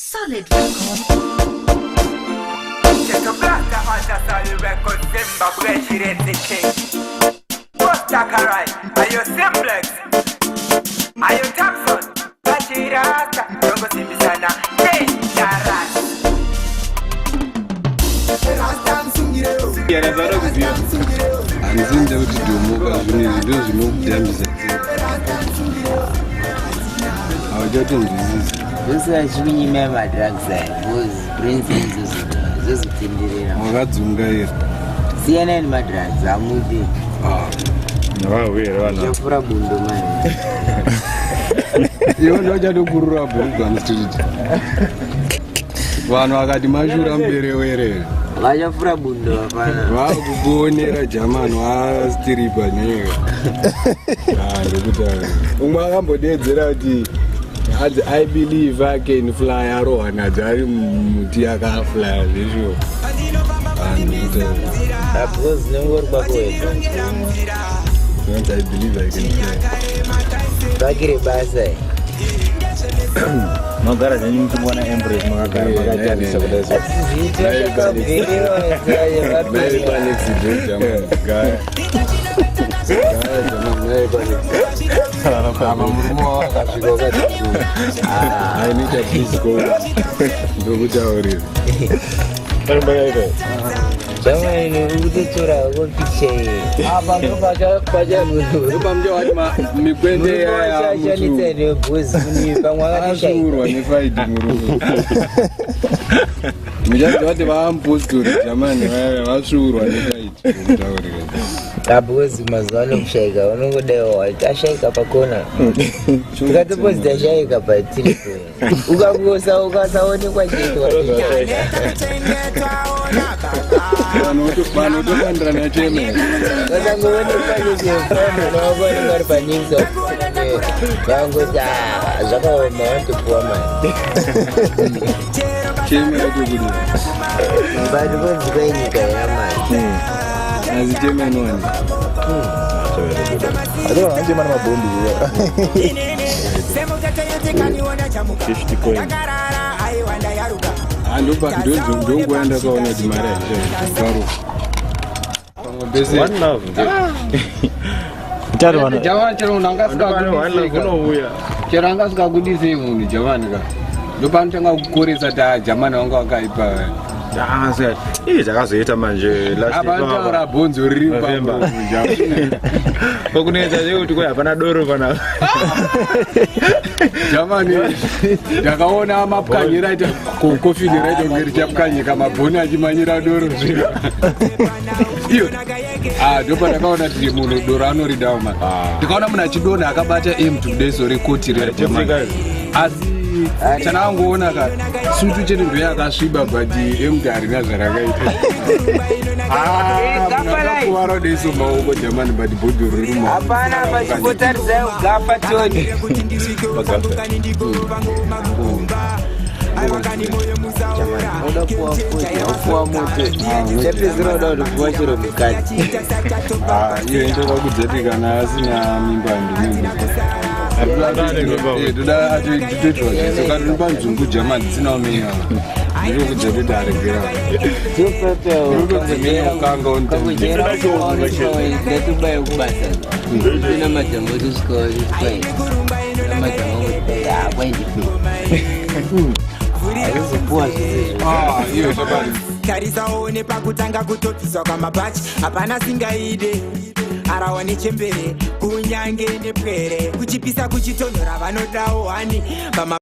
Solid Record. Check a blaster on the solid record, Zimbabwe, Chirenzi King. Rastakarai, are you simplex? Are you Thompson? Kachirasta, Tongo Simbisana, Dangerous. Handisi kuti dhomoka, zvinhu izvi ndo zvinokudhambisa, hauchatonzwisisi. Zvose vachikunyimai madrugs aya, because brain zvozotenderera. Wakadzungaira. Siyanai nemadrugs, hamudi. Vahwere vanhu. Chafura bundo mani. Iwe ndochatokurura bhurugwa mustreet, vanhu vakati mashura muberewerere. Vachafura bundo, hapana. Vakukuonera jamani, wastiripa nyeka ndokutaura. Umwe akambodedzera kuti hanzi, "I believe I can fly," arohwa nadzo ari mumuti, akaflya zveshuwa. Ndokutaura. Because unenge uri kwako wega. Hanzi, "I believe I can fly." Vakire basa. Magara zvenyu muchimboona Empress, makagara makatarisa kudai so. Naive panext door, jamani, gaya gaya jamani, naive panext. Apa murume wavo akasvika ukati, "I need a please go," ndokutaurira. Pari Jamani, uri kutotora ko picture iyi? Apa ndopamucha wati mikwende. Yashanisa nebhozi kuni pamwe akatoshaika. Asvuurwa nefaidi murume, muchaziva kuti vaamupostori jamani, vasvuurwa nefaidi, ndokutaurira. Because mazuva ano kushaika unongodaiwa ashaika pakona, tikatopozi ashaika patiripo, ukakosa ukasaonekwa chete watoshaika. Vanhu votobandirana chemene. Vasangoonekwa chete, wako vanenge vari panews, vangoti, "Ah, zvakaoma," vanotopuwa mari. Cheme yatokudii? But konzi kwenyika yamari. Asi cheme inowani. Ati mana mabhondi. 50 coin. Ndonguva ndakaona kuti mari haichaaro pamwe pese. One love. Tari vana. Jamani, chero munhu One love unouya. Chero angasingakudisei munhu jamani ka, ndopanotanga kukoresa ta jamani vanga wakaipa. Ii zvakazoita manje last Apanotaura bhonzo riri November. Pakunetsa chekuti koi hapana doro panapa. Jamani, ndakaona mapwanyira aita kofini raita kunge richapwanyika, mabhoni achimanyira doro zvino iyo. Ah, ndopandakaona kuti munhu doro anoridawo ma. Ndikaona munhu achidonha akabata empty kudeso rekoti rera jamani, asi chandakangoona ka sutu chete ndo yakasviba, but empty harina zvarakaita. Akakuvara kudeso maoko jamani, but bhodhoro riri mumaoko. Hapana pachimbotarisai ugafa toni. Unoda kuwa futi aupuwa moto, chapedzisira uda kutopuwa chero mukadzi. Ah, iyo inotoda kudzati kana asina mimba ndimimba toda toitirwa zvese ukatonipa nzungu jamani dzisina umenya, ndinokudza kuti aregera. Unotodzimenya ukanga. Kakujera ndatubayo kubasa ina majambo tosvika namajambo akwaindipi aizopuwa zvese. Iyo shabari. Tarisaone pakutanga kutobviswa kwamabhachi, hapana singaide arawa nechembere, kunyange nepwere, kuchipisa kuchitonhora vanodawo hani.